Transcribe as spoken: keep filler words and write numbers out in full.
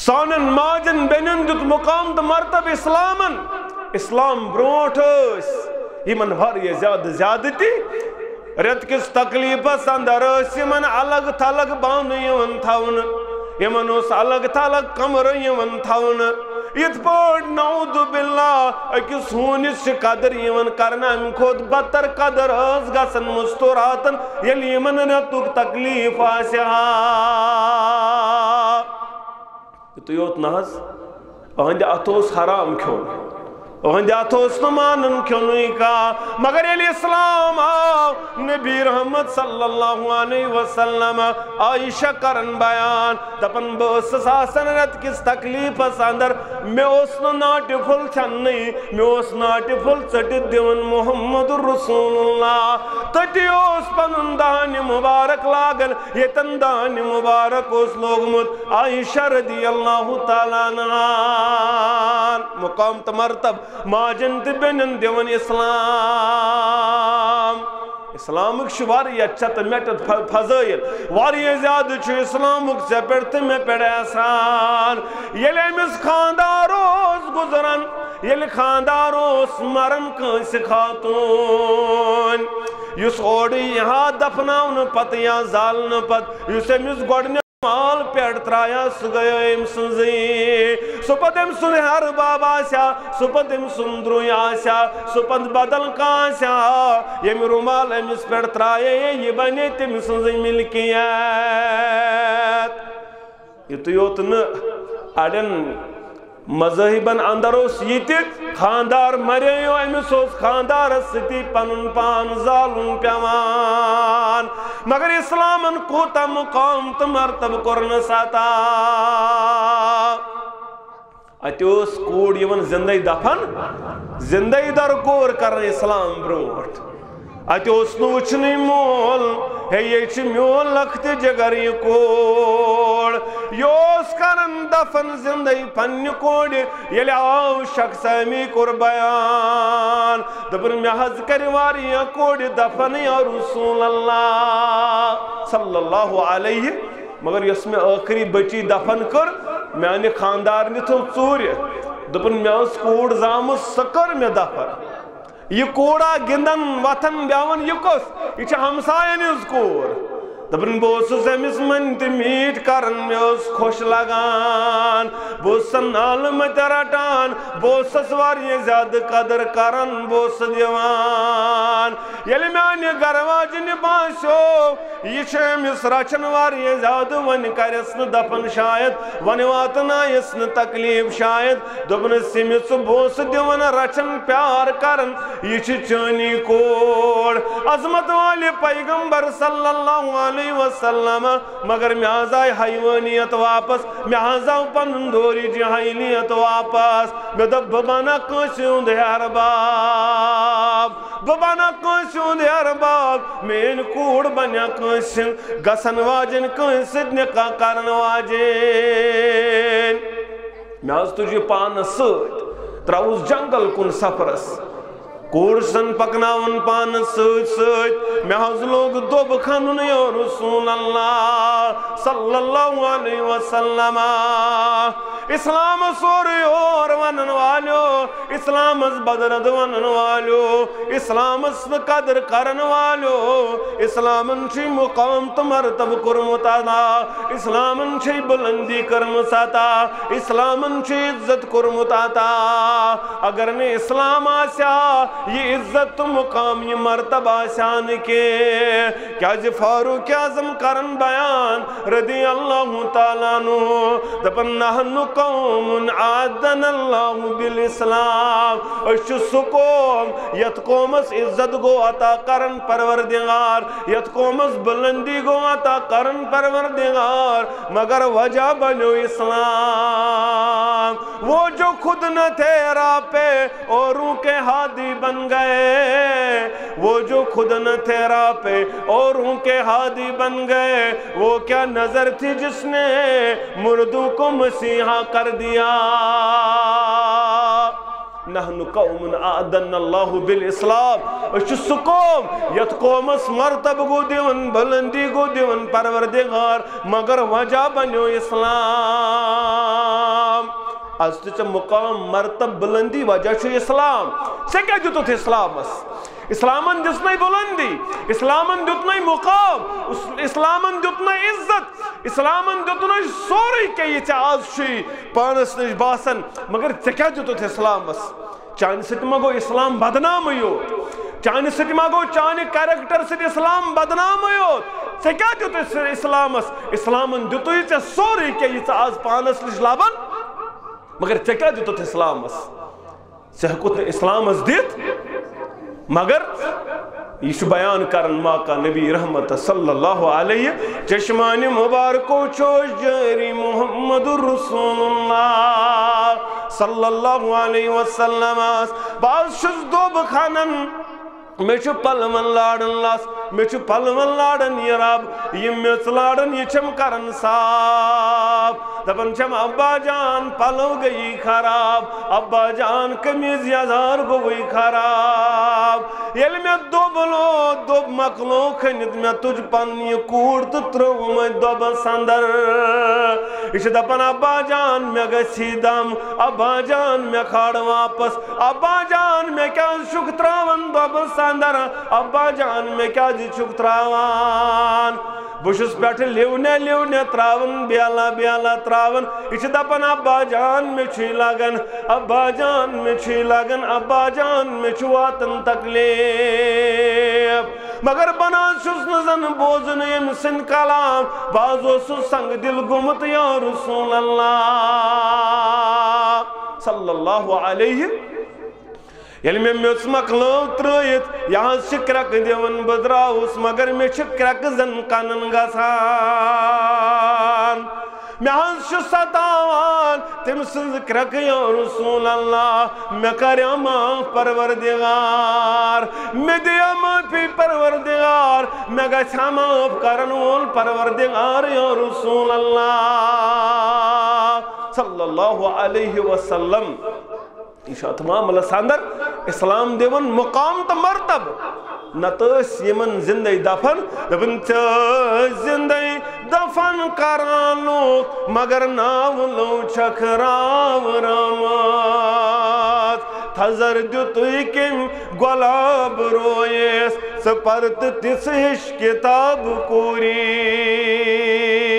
سانٮ۪ن ماجن بیٚنٮ۪ن دیُت مقام تہٕ مرتبہٕ اسلامن۔ اسلام برونٛٹھ ٲسۍ یِمن واریاہ زیادٕ زیادٕ تہِ۔ رٮ۪تہٕ کِس تکلیفس اندر ٲسۍ یِمن الگ تھلگ بانہٕ یِوان تھاونہٕ، یِمن اوس الگ تھلگ کمرٕ یِوان تھاونہٕ۔ یِتھ پٲٹھۍ نعوذ باللہ أکِس ہوٗنِس چھِ قدر یِوان کرنہٕ، امہِ کھۄتہٕ بدتر قدر ٲس گژھان مستوراتن، ییٚلہِ یِمن رٮ۪تُک تکلیف آسہِ ہا۔ یُتُے یوت نہ حظ، أہنٛدِ اَتھٕ اوس حرام کھیوٚن، أہنٛدِ اَتھٕ اوس نہٕ مانُن کھیوٚنُے کانٛہہ۔ مگر ییٚلہِ اسلام آو، نبی رحمت صلی اللہ علیہ وسلم، عائشہ کرن بیان، دپان، بہٕ ٲسٕس آسان رٮ۪تہٕ کِس تکلیفس اندر، مےٚ اوس نہٕ ناٹہِ پھوٚل ژھٮ۪ننٕے، مےٚ اوس ناٹہِ پھوٚل ژٔٹِتھ دِوان محمد رسول اللہ۔ تٔتی اوس پنُن دانہِ مبارک لاگان، ییٚتٮ۪ن دانہِ مبارک اوس لوگمُت۔ عائشہ رضی اللہ تعالیٰ عنہا، مقام تہٕ مرتب ماجن تہٕ بیٚنٮ۪ن دِوان اسلام۔ اسلامٕکۍ چھِ واریاہ ژٮ۪تہٕ مٮ۪ٹَتھ ف-، فضٲیِل، واریاہ زیادٕ چھُ اسلامُک ژےٚ پٮ۪ٹھ تہٕ مےٚ پٮ۪ٹھ احسان۔ ییٚلہِ أمِس خانٛدار اوس گُزران، ییٚلہِ خانٛدار اوس مران کٲنٛسہِ خاتوٗن، یُس اورٕ یی ہا دفناونہٕ پتہٕ یا زالنہٕ پتہٕ، یُس أمِس گۄڈٕنیُک مال پٮ۪ٹھ ترٛایہِ ہا، سُہ گٔیے أمۍ سٕنٛزٕے۔ سُہ پتہٕ أمۍ سُنٛد ہیٚہر باب آسہِ ہا، سُہ پتہٕ أمۍ سُنٛد درُے آسہِ ہا، سُہ پتہٕ بدل کانٛہہ آسہِ ہا، ییٚمہِ رومال أمِس پٮ۪ٹھ ترٛایے، یہِ بنے تٔمۍ سٕنٛزٕے ملکیت۔ یُتُے یوت نہٕ، اڑٮ۪ن مذاہبن اندر اوس یہِ تہِ، خاندار مریو، أمِس اوس خاندارس سۭتی پنُن پان زالُن پٮ۪وان۔ مگر اسلامن کوٗتاہ مقام تہٕ مرتبہٕ کوٚرنس عطا۔ اتہِ اوس کوٗر یِوان زندے دفن، زندے درکور کران اسلام برونٛٹھ۔ اتہِ اوس نہٕ وٕچھنٕے مول، ہے، یے چھِ میون لۄکتہِ جگر یہِ کوٗر۔ یہِ اوس کران دفن زندے پننہِ کورِ۔ ییٚلہِ آو شخص امی کوٚر بیان، دوٚپُن، مےٚ حظ کرِ واریاہ کورِ دفن یا رسول اللہ صلی اللہ علیہ، مگر یۄس مےٚ ٲخری بچی دفن کٔر، میانہِ خاندارنہِ تھٲو ژوٗرِ۔ دوٚپُن، مےٚ ٲس کوٗر زامٕژ، سۄ کٔر مےٚ دفن۔ یہِ کوٗرا گِنٛدان، وۄتھان، بیٚہوان، یہِ کۄس؟ یہِ چھِ ہمساین ہٕنٛز کوٗر۔ دَپان، بہٕ اوسُس أمِس مٔنٛدۍ تہِ میٖٹھۍ کران، مےٚ اوس خۄش لگان، بہٕ اوسُس سۄ نالہٕ مٔتۍ رٹان، بہٕ اوسُس واریاہ زیادٕ قدر کران، بہٕ اوسُس دِوان۔ ییٚلہِ میانہِ گرٕ واجنہِ باسیو، یہِ چھِ أمِس رچھن واریاہ زیادٕ، وۄنۍ کرٮ۪س نہٕ دفن شاید، وۄنۍ واتنایس نہٕ تکلیف شاید۔ دوٚپنس، ییٚمِس ژٕ بوسہٕ دِوان، رچھن پیار کران، یہِ چھِ چٲنی کوٗر۔ عظمت والہِ پیغمبر صلی اللہ علیہ وسلم، مگر مےٚ حظ آیہِ حیوٲنیت واپس، مےٚ حظ آو پنُن دورِ جہٲلیت واپس۔ مےٚ دوٚپ، بہٕ بنہٕ کٲنٛسہِ ہُنٛد ہیٚہر باب۔ بہٕ بنہٕ کٲنٛسہِ ہُنٛد ہیٚہر باب، میٲنۍ کوٗر بنہِ کٲنٛسہِ گژھن واجٮ۪ن، کٲنٛسہِ سۭتۍ نکاح کرن واجٮ۪ن۔ مےٚ حظ تُج یہِ پانس سۭتۍ، ترٛاوُس جنگل کُن سفرس۔ کوٗر سن پکناوُن پانس سۭتۍ سۭتۍ، مےٚ حظ لوگ دوٚب کھنُن یا رسول اللہ صلی اللہ علیہ وسلم۔ اسلام سورُے اور ونن والیو، اسلامس بدرد ونن والیو، اسلامس نہٕ قدر کرن والیو، اسلامن چھُے مقام تہٕ مرتبہٕ کوٚرمُت عطا، اسلامن چھے بلندی کٔرمٕژ عطا، اسلامن چھُے عزت کوٚرمُت عطا۔ اگر نہٕ اسلام آسہِ ہا، یہِ عزت تہٕ مقام، یہِ مرتبہٕ آسہِ ہا نہٕ کینٛہہ۔ کیازِ فاروق اعظم کرن بیان رضی اللہ تعالیٰ عنہ، دپان، نحن قوم اعزنا اللہ بالاسلام، أسۍ چھِ سُہ قوم یتھ قومس عزت گوٚو عطا کرن پروردگار، یتھ قومس بلندی گوٚو عطا کرن پروردگار، مگر وجہ بنیو اسلام۔ وہ جو خود نہ تھے راہ پہ اوروں کے ہادی بن گئے، وہ جو خود نہ تھے راہ پہ اوروں کے ہادی بن گئے، وہ کیا نظر تھی جس نے مردوں کو مسیحا کر دیا۔ نحن قوم اعزنا اللہ بالاسلام، أسۍ چھِ سُہ قوم یتھ قومس مرتبہٕ گوٚو دِوان، بلندی گوٚو دِوان پروردگار، مگر وجہ بنیو اسلام۔ از تہِ ژےٚ مقام، مرتب، بلندی، وجہ چھُ اسلام۔ ژےٚ کیٛاہ دیُتُتھ اسلامس؟ اسلامن دِژنَے بلندی، اسلامن دیُتنَے مقام، اس-، اسلامن دیُتنَے عزت، اسلامن دیُتنَے سورُے کینٛہہ یہِ ژےٚ از چھُے پانس نِش باسان۔ مگر ژےٚ کیٛاہ دیُتُتھ اسلامس؟ چانہِ سۭتۍ ما گوٚو اسلام بدنامٕے یوت؟ چانہِ سۭتۍ ما گوٚو چانہِ character سۭتۍ اسلام بدنامٕے یوت؟ ژےٚ کیٛاہ دیُت اس-، اسلامس؟ اسلامن دیُتُے ژےٚ سورُے کینٛہہ یہِ ژٕ از پانس نِش لبان، مگر ژےٚ کیٛاہ دیُتُتھ اسلامس؟ ژےٚ ہیوٚکُتھ نہٕ اسلامس دِتھ، مگر یہِ چھُ بیان کران ماکا نبی رحمت صلی اللہ علیہ، چشمانِ مبارکو چھوش جٲری محمد رسول اللہ صلی اللہ علیہ وسلم۔ بہٕ حظ چھُس دوٚب کھنان، مےٚ چھُ پلون لاران لس، مےٚ چھُ پلون لاران یہِ رب، یہِ میٚژ لاران، یہِ چھَم کران صاف۔ دپان چھَم، ابا جان، پلو گٔیی خراب، ابا جان، قمیٖض یزار گوٚوُے خراب۔ ییٚلہِ مےٚ دوٚب لوگ، دوٚب مۄکلو کھٔنِتھ، مےٚ تُج پنٕنۍ یہِ کوٗر تہٕ ترٛٲوٕم أتھۍ دوٚبس اندر۔ یہِ چھِ دپان، ابا جان، مےٚ گژھی دم، ابا جان، مےٚ کھار واپس، ابا جان، مےٚ کیٛازِ چھُکھ ترٛاوان دوٚبس اندر؟ ابا جان، مےٚ کیٛازِ چھُکھ ترٛاوان؟ بہٕ چھُس پٮ۪ٹھٕ لِونہ لِونہ ترٛاوان، بیلہ بیلہ ترٛاوان۔ یہِ چھِ دَپان، ابا جان، مےٚ چھُے لگان، ابا جان، مےٚ چھُے لگان، ابا جان، مےٚ چھُ واتان تکلیف۔ مگر بہٕ نہ حظ چھُس نہٕ زن بوزان أمۍ سٕنٛدۍ کلام، بہٕ حظ اوسُس سنگ دِل گوٚمُت یا رسول اللہ صلی اللہ علیہ۔ ییٚلہِ مےٚ میٚژ مۄکلٲو ترٛٲیِتھ، یہِ حظ چھِ کرٛٮ۪کہٕ دِوان، بہٕ درٛاوُس، مگر مےٚ چھِ کرٛٮ۪کہٕ زَن کَنَن گژھان۔ مےٚ حظ چھُ ستاوان تٔمۍ سٕنٛز کرٛٮ۪کہٕ، یا رسول اللہ، مےٚ کَریا معاف پروردگار، مےٚ دِیا معٲفی پروردگار، مےٚ گژھِ ہا معاف کَرَن وول پروردگار، یا رسول اللہ صلی اللہ علیہ وسلم۔ یہِ چھُ اَتھ معاملَس اندر اسلام دِوان مقام تہٕ مرتبہٕ۔ نتہٕ ٲسۍ یِمن زندے دفن، دَپان، ژٕ ٲسۍ زندے دفن کران لوٗکھ، مگر ناو لو چھکھ راو رٲمٕژ۔ تھزر دیُتُے کٔمۍ گۄلاب رویس، ژٕ پر تہٕ تِژھ ہِش کِتاب کوٗری۔